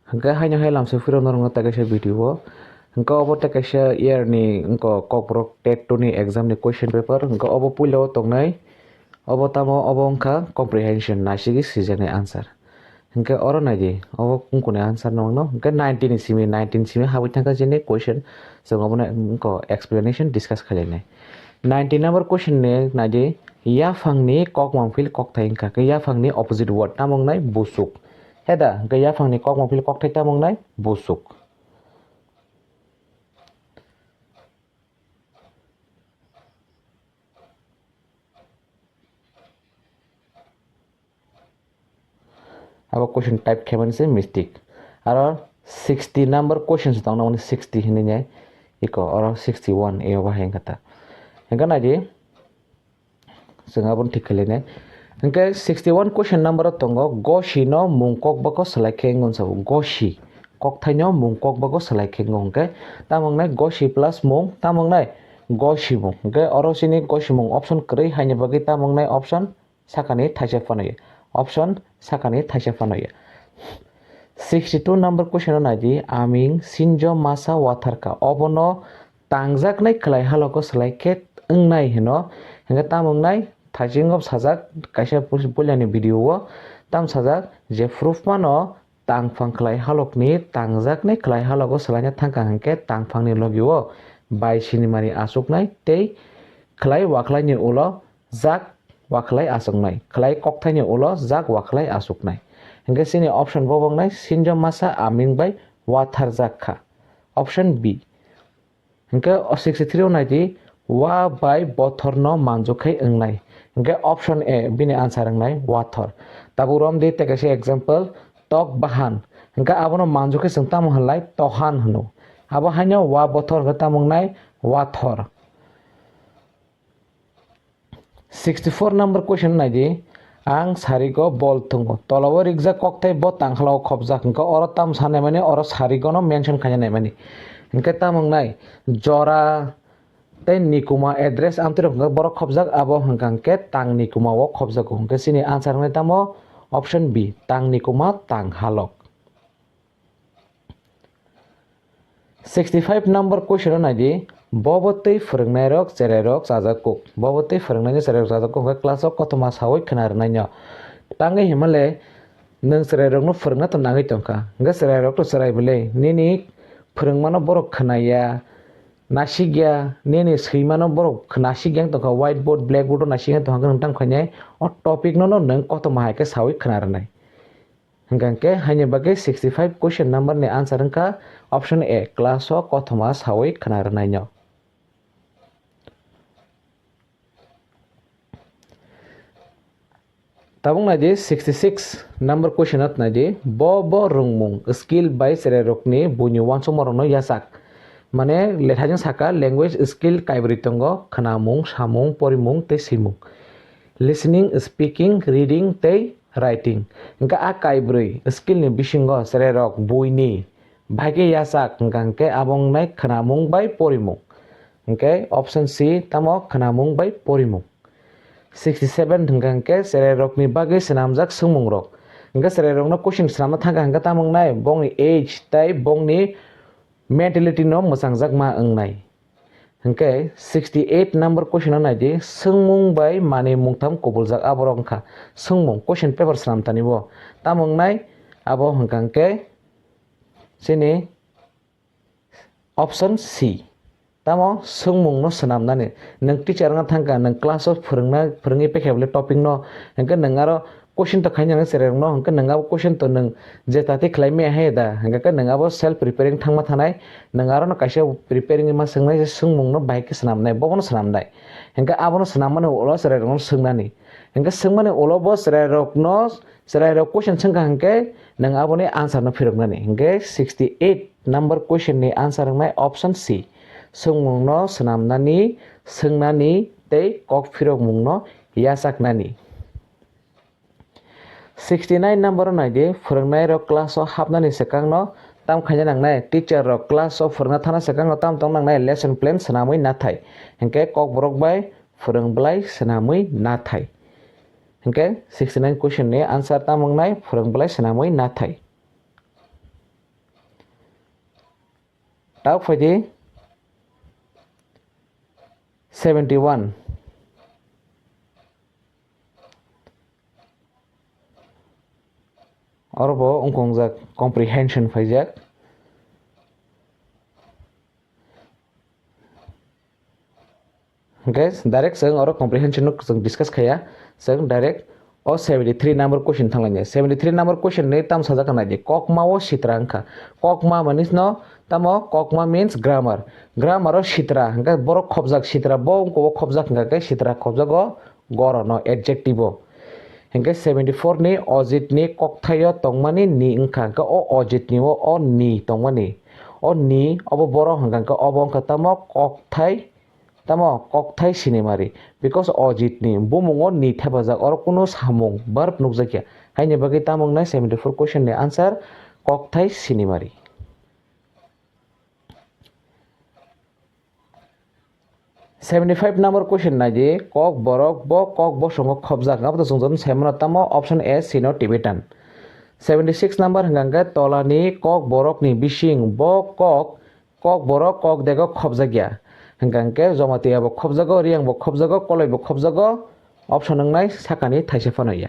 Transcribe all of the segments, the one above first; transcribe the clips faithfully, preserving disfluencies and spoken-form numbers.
Hwnkhe haino hai lamsoi phiro norokno tei kaisa video o. Hwnkhe obo tei kaisa year ni wngkha Kokborok TET two ni exam ni question paper. Hwnkhe obo puila o tongnai. Obo tamo, obo wngkha comprehension, naisigi swijaknai answer. Hwnkhe oro naidi, obo wngkha ni answer no wngno. Hwnkhe nineteen ni simi, nineteen simi habwi thangkha jini question. Chwng obono wngkha explanation discuss khlainai. Nineteen number question ni naidi, yaphangni kokmang phil kokthai wngkha khe yaphangni opposite word tamo wngnai busuk. Heda, hwnkhe yaphangni kokmang phil kokthai tamo wngnai busuk. Abo question type khaimani se mistake. Aro sixty number question se tongna mani sixty hinwi nai. Iko oro sixty one eo bahai wngkha ta. Hwnkhe naidi. Chwng abono thik khlainai. Hwnkhe sixty one question number o tongo, gosi no mung kok bako swlai khe wngwi sabo. Gosi. Kokthaino mung kok bako swlai khe wngwi hwnkhe tamo wngnai gosi plus mung, tamo wngnai gosimung. Hwnkhe oro chini gosimung option kwrwi haini bagwi tamo wngnai option sakani thaisa phano ya. Option sakani thaisa phano ya. Sixty two number question o naidi, aming sinjo masa watharka. Obono tangjaknai khlai halogo swlai khe wngnai hino. Hwnkhe tamo wngnai thaisingo sajak kaisa pul-, puilani video o tam sajak je proof mano tangphang khlai halokni tangjaknai khlai halogo swlaina thangkha hwnkhe tangphangni logio bai sinimari achuknai tei khlai wakhlaini ulo jak wakhlai achuknai, khlai kokthaini ulo jak wakhlai achuknai. Hwnkhe chini option bo wngnai sinjo masa aming bai watharjak kha. Option B. Hwnkhe o sixty three o naidi, wa bai bothor no manjukhe wngnai. Hwnkhe option A bini answer wngnai wathor. Tabuk romdi tei kaisa example, tok bahan. Hwnkhe abono manjukhe chwng tamo hwnlai tohan hwno. Abo haino wa bothor hwnkhe tamo wngnai wathor. Sixty four number question naidi, ang sarigo bol thwngo. Tolao rijak koktei bo tangkhalao khopjak. Hwnkhe oro tam sanai mani, oro sarigono mention khaina nai mani. Hwnkhe tamo wngnai jora tei nikuma address amtwi rok hwnkhe borok khopjak, abo hwnkha hwnkhe tang nikuma o khopjago. Hwnkhe chini answer wngnai tamo option B, tang nikuma tang halok. Sixty five number question o naidi, bobo tei phwrwngnairok cherairok chajakuk. Bobo tei phwrwngnaini cherairok chajakuk hwnkhe class o kothoma sawi khwna rwnaino. Tangwi himale nwng cherairokno phwrwngna to nangwi tongkha. Hwnkhe cherairok to cherai bwle nini phwrwngmano borok khwnaya, nasikya, nini swimano borok nasikya wng tongkha, whiteboard, blackboard o nasikya wng tongkha, hwnkhe nwng tamo khainai o topic no no nwng kothoma hai khe sawi khwna rwnai. Hwnkhe haini bagwi sixty five question number ni answer wngkha option A, class o kothoma sawi khwna rwnaino. Tabuk naidi sixty six number question at naidi, bo bo rwngmung skill bai cherairokni buini uansukmarokno yachak. Mane lethaijwng saka language skill kaibrwi tongo, khwnamung, samung, porimung tei swimung. Listening, speaking, reading tei writing. Hwnkhe a kaibrwi skill ni bisingo cherairok buini baikhe yachak hwnkha hwnkhe abo wngnai khwnamung bai porimung. Hwnkhe option C tamo khwnamung bai porimung. Sixty seven hwnkha hwnkhe cherairokni bagwi swnamjak swngmungrok. Hwnkhe cherairokno question swnamna thangkha hwnkhe tamo wngnai bongni age tei bongni mentality no mwchangjakma wngnai. Hwnkhe sixty eight number question o naidi, swngmung bai manwi mungtham kubuljak aborok wngkha swngmung, question paper swnamtani bo. Tamo wngnai abo hwnkha hwnkhe chini option C. Tamo swngmung no swnamnani. Nwng teacher wngna thangkha, nwng class o phwrwngna, phwrwngwi paikha bole topic no, hwnkhe nwng aro question to khaina nang cherairokno, hwnkhe nwng abo question to nwng je tati khlai maya hai da, hwnkhe nwng abo self preparing thangma thanai, nwng aro no kaisa preparing ma swngnai je swngmung no bahai khe swnamnai, bobono swnamnai. Hwnkhe abono swnammani ulo cherairokno swngnani. Hwnkhe swngmani ulo bo cherairokno, cherairok question swngkha hwnkhe nwng aboni answer no phiroknani. Hwnkhe sixty eight number question ni answer wngnai option C. Swngmung no swnamnani, swngnani tei kok phirokmung no yachaknani. Sixty nine number o naidi, phwrwngnairok class o hapnani swkangno tam khaina nangnai, teacher rok class o phwrwngna thangna swkango tam tong nangnai, lesson plan swnamwi nathai. Hinkhe kokborok bai phwrwng bwlai swnamwi nathai. Hinkhe sixty nine question ni answer tam wngnai, phwrwng bwlai swnamwi nathai. Tabuk phaidi seventy one. Oro bo wngkha wngjak comprehension phaijak. Hwnkhe direct chwng oro comprehension no chwng discuss khaiya, chwng direct o seventy three number question thanglainai. Seventy three number question ni tamo sajak kha naidi, kokma o sitra wngkha. Kokma manis no tamo, kokma means grammar. Grammar o sitra hwnkhe borok khobjak, sitra bo wngkha o khobjak, hwnkha khe sitra khobjago gorono, adjective o. Hwnkhe seventy four ni ojit ni kokthai o tongmani ni wngkha, hwnkhe o ojit ni o, o ni tongmani. O ni obo borok hwnkha khe obo wngkha tamo kokthai, tamo kokthai sinimari, because ojit ni bumung o ni thepajak, oro kunu samung verb nukjakya. Haini bagwi tamo wngnai seventy four question ni answer kokthai sinimari. Seventy five number question naidi, kok borok bo kok bosongo khobjak, abo to chwng joto sai mano tamo option A, Sino Tibetan. Seventy six number hwnkha khe tolani kok borokni bising bo kok, kok borok kok dego khobjakya. Hwnkha khe Jamatia bo khobjago, Riyang bo khobjago, Koloi bo khobjago, option wngnai sakani thaisa phano ya.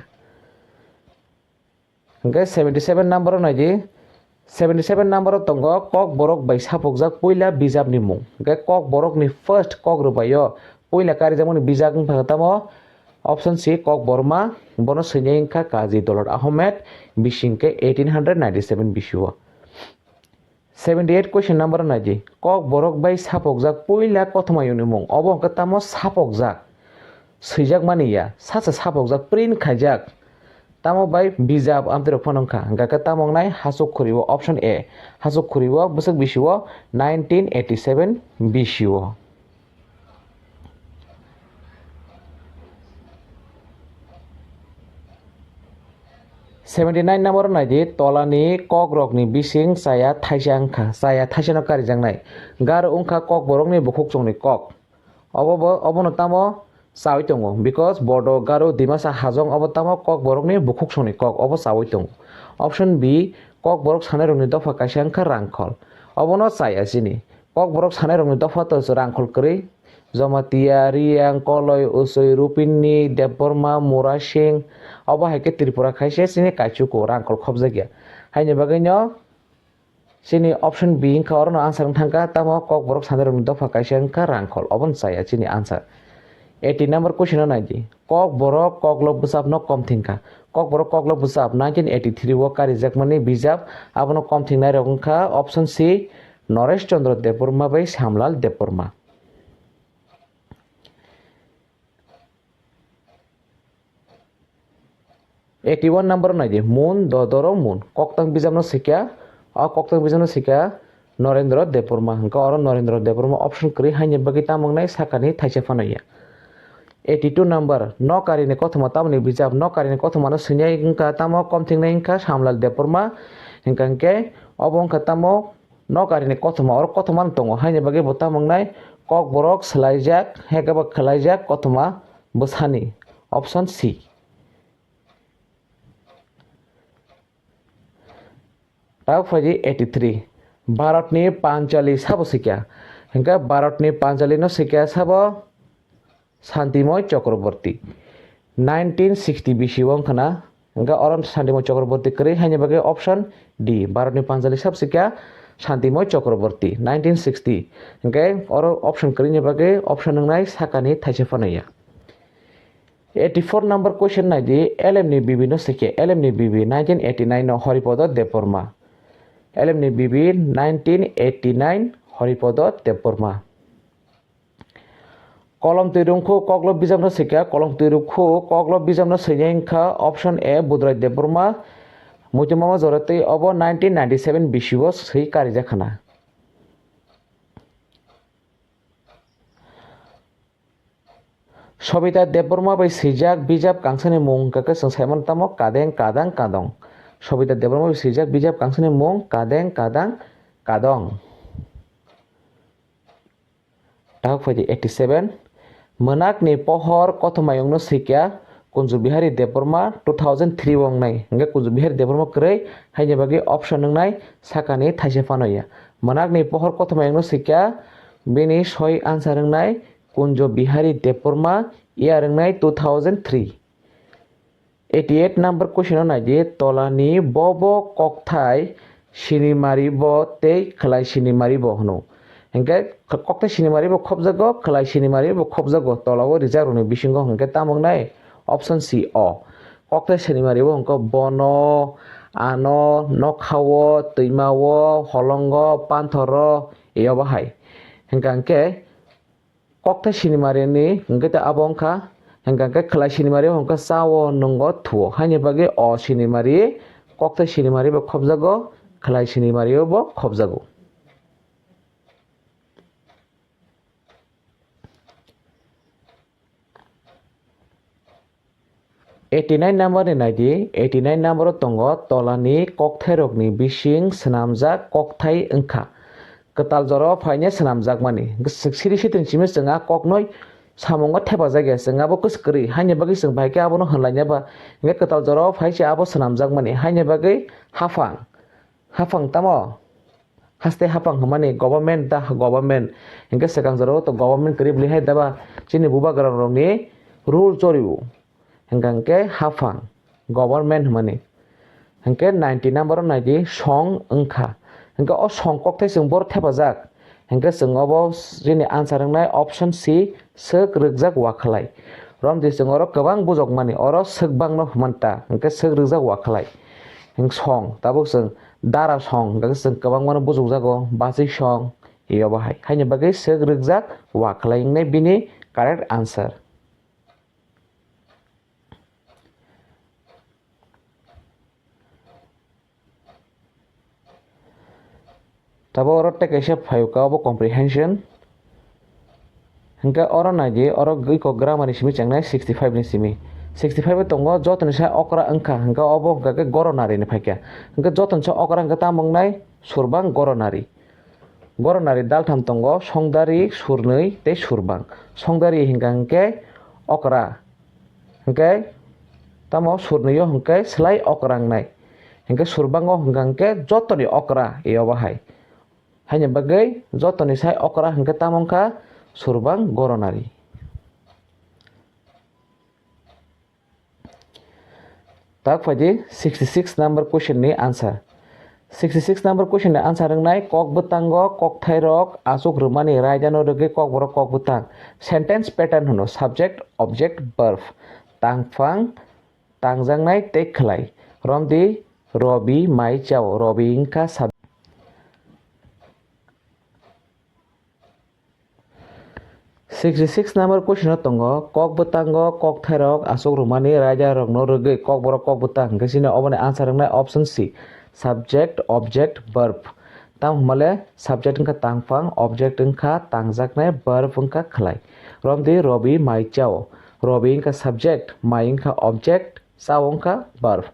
Hwnkhe seventy seven number o naidi, seventy seven number o tongo kok borok bai sapokjak puila bijapni mung. Hwnkhe kok borokni first kok rwbaio puila karijakmani bijap wngkha tamo option C, Kokborma, bono swinai wngkha Kazi Dolot Ahmed, bising khe eighteen hundred ninety seven bisio. Seventy eight question number naidi, kok borok bai sapokjak puila kothomayungni mung, obo hwnkhe tamo sapokjak, swijakmani ya, sacha sapokjak, print khaijak, tamo bai bijap amtwirok phano wngkha, hwnkha khe tamo wngnai Hasuk Khuri o, option A, Hasuk Khuri o bwswk bisio nineteen eighty seven bisio. Seventy nine number naidi, tolani kokrokni bising chaya thaisa wngkha, chaya thaisano karijaknai. Garo wngkha kokborokni bukhuk chongni kok. Obo bo, obono tamo chawi tongo, because Bodo, Garo, Dimasa, Hajong obo tamo kokborokni bukhuk chongni kok, obo chawi tongo. Option B, kokborok sanairokni dopha kaisa wngkha Rangkhol. Obono chaya chini. Kokborok sanairokni dopha to Rangkhol kwrwi. Jamatia, Riyang, Koloi, Usui, Rupini, Debbarma, Murasing, obo hai khe Tripura khaise chini kaichuku Rangkhol khobjakya. Haini bagwino chini option B wngkha, orono answer wng thangkha, tamo kokborok sanairokni dopha kaisa wngkha Rangkhol, obono chaya chini answer. Eighty number question o naidi, kokborok koklo bwchapno kom thingkha. Kokborok koklo bwchap nineteen eighty three o karijakmani bijap, abono kom thingnairok wngkha option C, Noresh Chandra Debbarma bai Shyamlal Debbarma. Eighty one number naidi, Mun Dodoro Mun. Koktang bijapno swikha, o koktang bijapno swikha Norendra Debbarma. Hwnkhe oro Norendra Debbarma option kwrwi, haini bagwi tamo wngnai sakani thaisa phano ya. Eighty two number, Nokarini Kothoma tamoni bijap, Nokarini Kothomano swinai wngkha tamo, kom thingnai wngkha Shyamlal Debbarma. Hwnkha hwnkhe obo wngkha tamo Nokarini Kothoma, oro kothoma no tongo, haini bagwi bo tamo wngnai kokborok swlaijak, hekhe bo khwlaijak kothoma bwsani, option C. Tabuk phaidi eighty three, Bharatni Panchali sabo swikha, hwnkhe Bharatni Panchali no swikha sabo Santimoy Chakraborty, nineteen sixty bisio wngkha na. Hwnkhe oro Santimoy Chakraborty kwrwi, haini bagwi option D, Bharatni Panchali sabo swikha Santimoy Chakraborty, nineteen sixty. Hwnkhe oro option kwrwini bagwi option wngnai sakani thaisa phano ya. Eighty four number question naidi, L M ni bibi no swikha, L M ni bibi nineteen eighty nine no Haripada Debbarma. L M ni bibi nineteen eighty nine Haripada Debbarma. Kolom twi rwngkhu koklo bijapno swikha, kolom twi rwngkhu koklo bijapno swinai wngkha option A, Budrai Debbarma, Muitu Mama Jora tei obo nineteen ninety seven bisio swi karijak khana. Sobita Debbarma bai swijak bijap kangsani mung hwnkha khe chwng sai mano tamo Kadeng Kadang Kadong. Sobita Debbarma bai swijak bijap kangsani mung Kadeng Kadang Kadong. Tabuk phaidi eighty seven. Mwnakni pohor kothomayungno swikha, Kunju Bihari Debbarma two thousand three o wngnai. Hingke Kunju Bihari Debbarma kwrwi, haini bagwi option wngnai sakani thaisa phano ya. Mwnakni pohor kothoma wngno swikha, bini soi answer wngnai Kunju Bihari Debbarma, year wngnai two thousand three. Eighty eight number question o naidi, tolani bo bo kokthai sinimari bo tei khwlai sinimari bo hwno. Hingke kokthai sinimari bo khopjago, khwlai sinimari bo khopjago, tola o rijak rokni bisingo hingke tamo wngnai? Option C o. Kokthai sinimari bo hingke bono, ano, nokhao, twimao, holongo, panthoro, eyobo hai. Hingka hingke kokthai sinimari ni hingke ta abo wngkha, hingka hingke khwlai sinimari o hingke chao nwngo thuo. Haini bagwi o sinimari, kokthai sinimari bo khopjago, khwlai sinimari o bo khopjago. Eighty nine number ni naidi, eighty nine number o tongo tolani kokthairokni bising swnamjak kokthai wngkha. Kwtal jora o phaina swnamjakmani. Siri sitin simi chwng a koknoi samungo thepajak ya, chwng abo kwswk kwrwi. Haini bagwi chwng bahai khe abono hwnlaina ba, hingkhe kwtal jora o phai se abo swnamjakmani. Haini bagwi haphang. Haphang tamo? Haste haphang hwnmani government da government. Hingke swkang jorao to government kwrwi bwlwi hai daba chini bubagra rokni rule choriwo. Hingka hingke haphang government hwnmani. Hingke ninety number o naidi song wngkha. Hingke o song kokthai chwng boro thepajak. Hingke chwng obo chini answer wngnai option C, swk rwkjak wakhalai. Romdi chwng oro kwbang bujokmani, oro swk bangno hwnmanta, hingke swk rwkjak wakhalai. Hing song, tabuk chwng dara song, hingke chwng kwbangmano bujokjago, bachwi song, yobo hai. Haini bagwi swk rwkjak wakhalai wngnai bini correct answer. Tabo oro tei kaisa phaio ka obo comprehension. Hingke oro naidi, oro iko grammar ni simi chengnai sixty five ni simi. Sixty five o tongo jotoni sai okra wngkha, hingke obo hingka khe goronari ni phaikha. Hingke jotoni sai okra hingke tamo wngnai surbang goronari. Goronari daltham tongo, songdari, surnwi tei surbang. Songdari hingka hingke okra. Hingke tamo surnwi o hingke slai okra wngnai. Hingke surbango hingka hingke jotoni okra e obo hai. Haini bagwi jotoni sai okra hingke tamo wngkha surbang goronari. Tak phaidi sixty six number question ni answer. Sixty six number question ni answer wngnai kok bwtango kokthairok achuk rwmani raidano rwgwi kokborok kok bwtang. Sentence pattern hwno subject, object, verb. Tangphang, tangjaknai tei khwlai. Romdi Robi mai chao. Robi wngkha sub- Sixty six number question o tongo, kok bwtango kokthairok achuk rwmani raida rokno rwgwi kokborok kok bwtang hwnkhe chini oboni answer wngnai option C, subject, object, verb. Tamo hwnmale subject wngkha tangphang, object wngkha tangjaknai, verb wngkha khwlai. Romdi Robi mai chao. Robi wngkha subject, mai wngkha object, chao wngkha verb.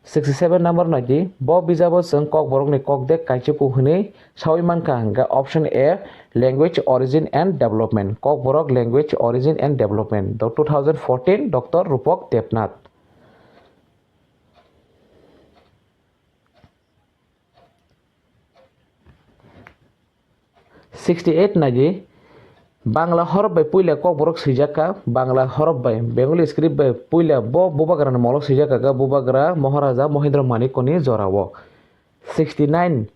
Sixty seven number naidi, bo bijabo chwng kokborokni kokdek kaichuku hwnwi sawi mankha hwnkhe option A, language origin and development, kokborok language origin and development, two thousand fourteen, Doctor Rupak Debnath. Sixty eight naidi, Bangla horof bai puila kokborok swijak kha, Bangla horof bai, Bengali script bai puila bo bubagrani molo swijak kha, bubagra Maharaja Mohindra Manikyani jorao. Sixty nine,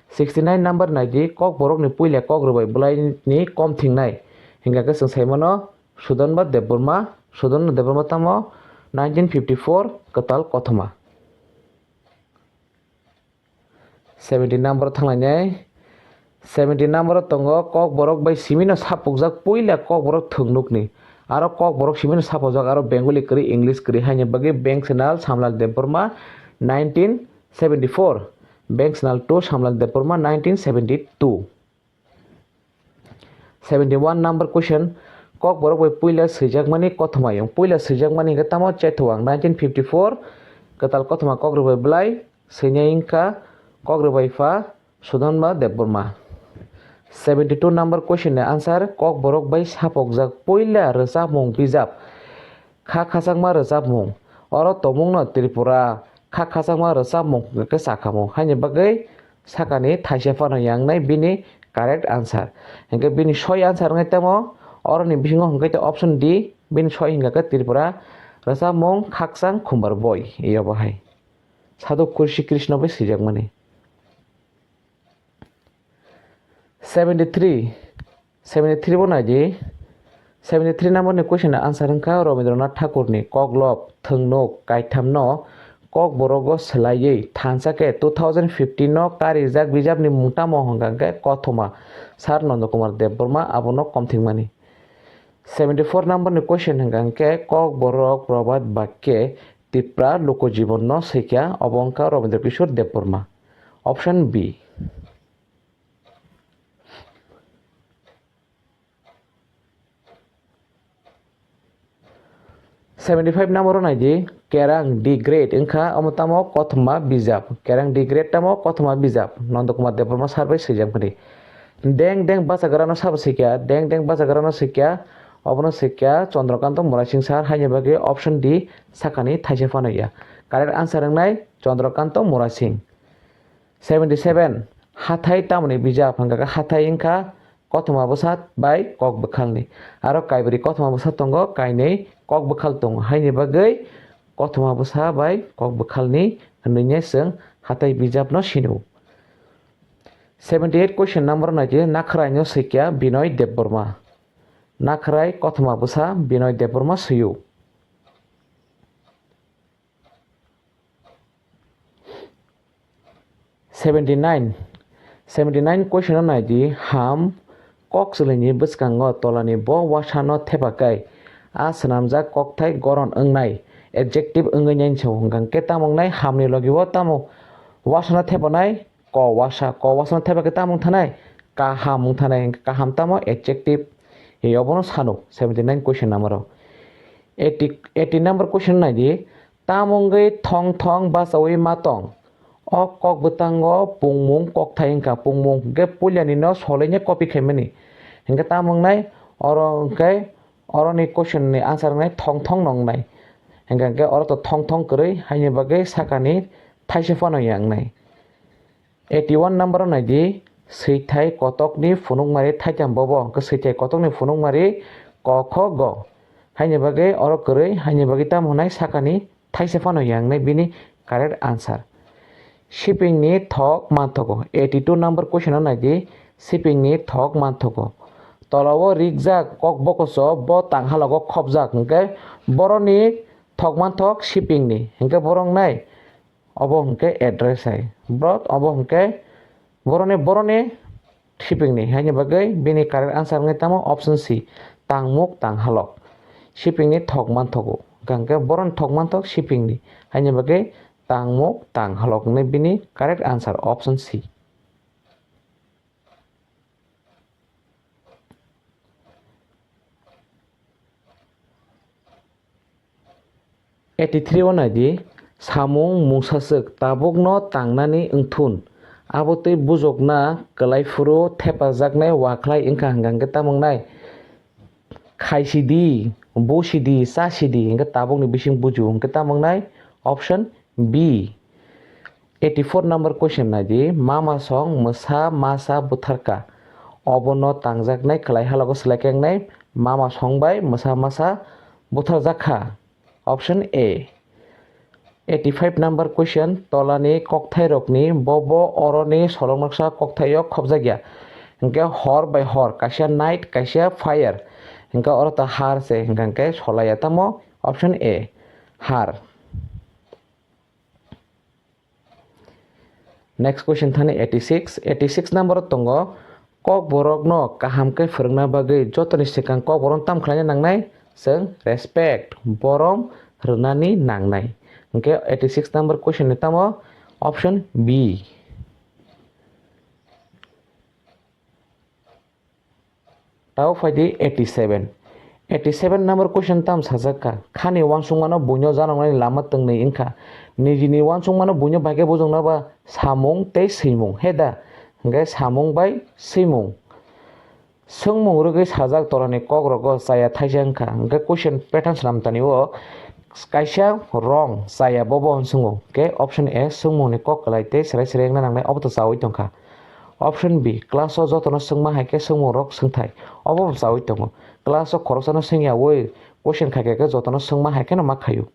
sixty nine number naidi, kokborokni puila kok rwbai bwlaini kom thingnai. Hingkha khe chwng saimano Sudhanba Debbarma, Sudhanba Debbarma tamo nineteen fifty four kwtal kothoma. Seventy number thanglainai. Seventy number tongo kokborok bai simino sapukjak puila kokborok thwngnukni. Aro kokborok simino sapukjak aro Bengali kwrwi, English kwrwi haini bagwi Bank Channel Samlal Debbarma nineteen seventy four. Bank Channel two Samlal Debbarma nineteen seventy two. Seventy one number question, kokborok bai puila swijakmani kothoma yong. Puila swijakmani hwnkhe tamo Chaithowang nineteen fifty four, kwtal kothoma kokrwbai bwlai swinai wngkha kokrwbai pha Sudhanba Debbarma. Seventy two number question ni answer, kokborok bai sapokjak puila rwchapmung bijap. kha khachangma rwchapmung. Oro tongmungno Tripura kha khachangma rwchapmung hwnkhe chakhamung. Haini bagwi sakani thaisa phano yangnai bini correct answer. Hwnkhe bini soi answer wngwi tamo oroni bisingo hwnkhe option D, bini soi hwnkhe Tripura rwchapmung khakchang khumbar boi. Iyo bo hai. Sadhu Kursi Krishna bai swijakmani. Seventy three, seventy three bo nai di. Seventy three number ni question ni answer wngkha Rabindranath Thakur ni Koklob thwngnuk kaitham no Kokborok o swlaiwi thansa khe two thousand fifteen no karijak bijap ni mung tamo hwnkha khe Kothoma Sir Nanda Kumar Debbarma abono komthikmani. Seventy four number ni question hwnkha khe Kokborok probad bakye Tipra Lokojibon no swikha, obo wngkha Rabindra Kishore Debbarma. Option B. Seventy five number o nai di, Kerang the Great wngkha omo tamo kothoma bijap. Kerang the Great tamo kothoma bijap. Nanda Kumar Debbarma sir bai swijak mani. Deng deng bachagrano sabo swikha, deng deng bachagrano swikha, obono swikha Chandrakanta Murasing sir, haini bagwi option D sakani thaisa phano ya. Correct answer wngnai Chandrakanta Murasing. Seventy seven, hathai tamoni bijap hwnkha khe hathai wngkha kothoma bwsa bai kok bwkhalni. Aro kaibri kothoma bwsa tongo, kainwi kok bwkhal tongo. Haini bagwi kothoma bwsa bai kok bwkhalni hwnwi chwng hathai bijapno sino. Seventy eight question number nai di, Nakhraino swikha Binoy Debbarma. Nakhrai kothoma bwsa Binoy Debbarma swio. Seventy nine, seventy nine question o nai di, ham kok chwlaini bwskango tolani bo wasano thepakai a swnamjak kokthai goron wngnai adjective wngwi nai se hwnkha khe tamo wngnai hamni logi o tamo wasano thepanai ko wasa, ko wasano thepa khe tamo wngthanai kaham wngthanai, kaham tamo adjective. Obono sano seventy nine question number o. Eighty, eighty number question nai di, tamo wngwi thong thong bachaui ma tong? O kok bwtango pungmung kokthai wngkha, pungmung hwnkhe puilani no solai no copy khaimani. Hwnkhe tamo wngnai oro hwnkhe oroni question ni answer wngnai thong thong no wngnai. Hwnkhe oro to thong thong kwrwi haini bagwi sakani thaisa phano ya wngnai. Eighty one number o nai di, swithai kotokni phunukmari thaitham bobo hwnkhe swithai kotokni phunukmari ko kho go. Haini bagwi oro kwrwi, haini bagwi tamo hwnai sakani thaisa phano ya wngnai bini correct answer. Sipingni thok manthogo. Eighty two number question o nai di, sipingni thok manthogo. Tola o rijak kok bokoso bo tanghalogo khopjak hwnkhe boroni thok manthok sipingni hwnkhe borok nai obo hwnkhe address hai. Bro, obo hwnkhe boroni, boroni sipingni. Haini bagwi bini correct answer wngwi tamo option C, tangmuk tanghalok. Sipingni thok manthogo. Hwnkhe boroni thok manthok sipingni. Haini bagwi tangmuk tanghalok hwnwi bini correct answer option C. Eighty three o nai di, samung mungsaswk tabukno tangnani wngthun. Abo twi bujokna kwlai phuru thepajaknai wakhlai wngkha hwnkha hwnkhe tamo wngnai? Khai sidi, bo sidi, cha sidi, hwnkhe tabukni bising buju hwnkhe tamo wngnai? Option B. Eighty four number question nai di, mama song mwsa masa butharka. Obono tangjaknai kwlai halogo swlai khe wngnai mama song bai mwsa masa butharjakha. Option A. Eighty five number question, tolani kokthairokni bobo oroni soloknoksa kokthaio khopjakya. Hwnkhe hor bai hor, kaisa night, kaisa fire. Hwnkhe oro ta har se, hwnkhe solaiya tamo? Option A, har. Next question thani eighty six. Eighty six number o tongo, Kokborokno kaham khe phwrwngna bagwi jotoni swkang Kokborokno tamo khlaina nangnai? Chwng respect, borom rwnani nangnai. Hwnkhe eighty six number question ni tamo option B. Tao phaidi eighty seven. Eighty seven number question tam sajak kha. Khani uansukmano buino janoknani lama twngnwi wngkha. Nijini uansukmano buino bai khe bujokna ba samung tei swimung. He da? Hwnkhe samung bai swimung. Swngmung rwgwi sajak torani kok rogo chaya thaisa wngkha. Hwnkhe question pattern swnam tani o kaisa wrong chaya bobo hwn swngo. Hwnkhe option A swngmungni kok kwlai tei swrai swrai wngna nangnai obo to chaui tongkha. Option B, class o jotono swngma hai khe swngmung rok swngthai obo bo chaui tongo. Class o khoroksano swngyaui question khai khe jotono swngma hai kheno ma khaio.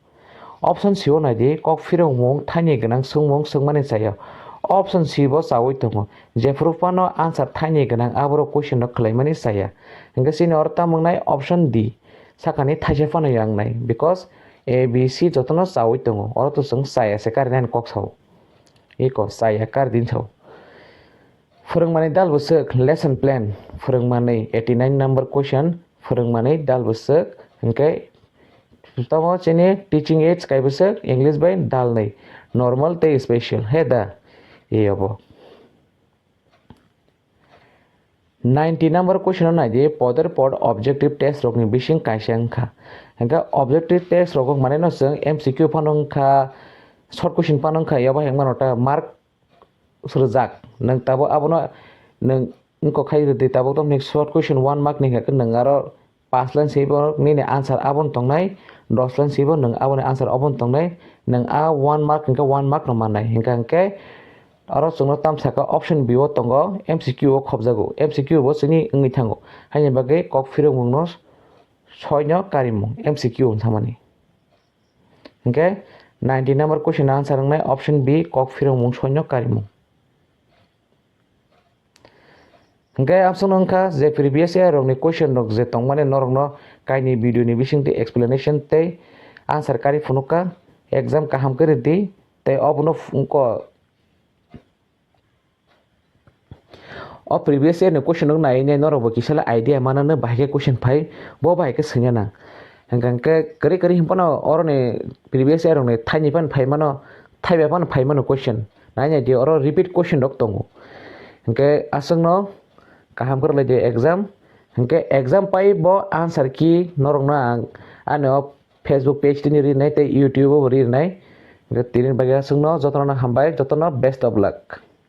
Option C o nai di, kok phirongmung thaini gwnang swngmung swngmani chaya. Option C bo chaui tongo. Jephuru phano answer thaini gwnang aborok question rok khwlaimani chaya. Hwnkhe chini oro tamo wngnai option D. Sakani thaisa phano yangnai. Because A, B, C jotono chaui tongo. Oro to chwng chaya se karinani kok sao. Iko chaya kari din sao. Phwrwngmani dal bwswk, lesson plan. Phwrwngmani eighty nine number question. Phwrwngmani dal bwswk. Hwnkhe tamo chini teaching aids kai bwswk, English bai dalnwi, normal tei special. He da? E obo. Ninety number question o nai di, poder pod objective test rokni bising kaisa wngkha. Hwnkhe objective test rok wngmani no chwng M C Q phano wngkha, short question phano wngkha, yabo hengmano ta mark rwjak. Nwng tabuk abono nwng wngkok khai rwdi, tabuk tamni short question one mark ni hwnkhe nwng aro paanch line swibo nini answer abono tongnai, dos line swibo nwng aboni answer obono tongnai, nwng a one mark hwnkhe one mark no mannai. Hwnkhe hwnkhe oro chwngno tam saka option B o tongo, M C Q o khobjago, M C Q bo chini wngwi thango, haini bagwi kok phirokmungno soino karimung M C Q wng samani. Hwnkhe ninety number question answer wngnai option B, kok phirokmung soino karimung. Hwnkhe absano wngkha je previous year rokni question rok je tongmani norokno kaini video ni bisingtwi explanation tei answer kari phunukha, exam kaham khe rwdi tei obono wngkha. O previous year ni question rok nai nai norok bo kisa le idea manano bahai khe question phai, bo bahai khe swngya nang. Hwnkhe kwrwi kwrwi hwn phano oro ni previous year rok ni thaini phano phai mano, thaibai phano phai mano question. Nai nai di oro repeat question rok tongo. Hwnkhe aswkno kaham khe rwlai di exam. Hwnkhe exam pai bo answer key norokno ang ani o Facebook page tini rinai tei YouTube o rinai. Hwnkhe tini bagwi aswkno jotono hambai, jotono best of luck.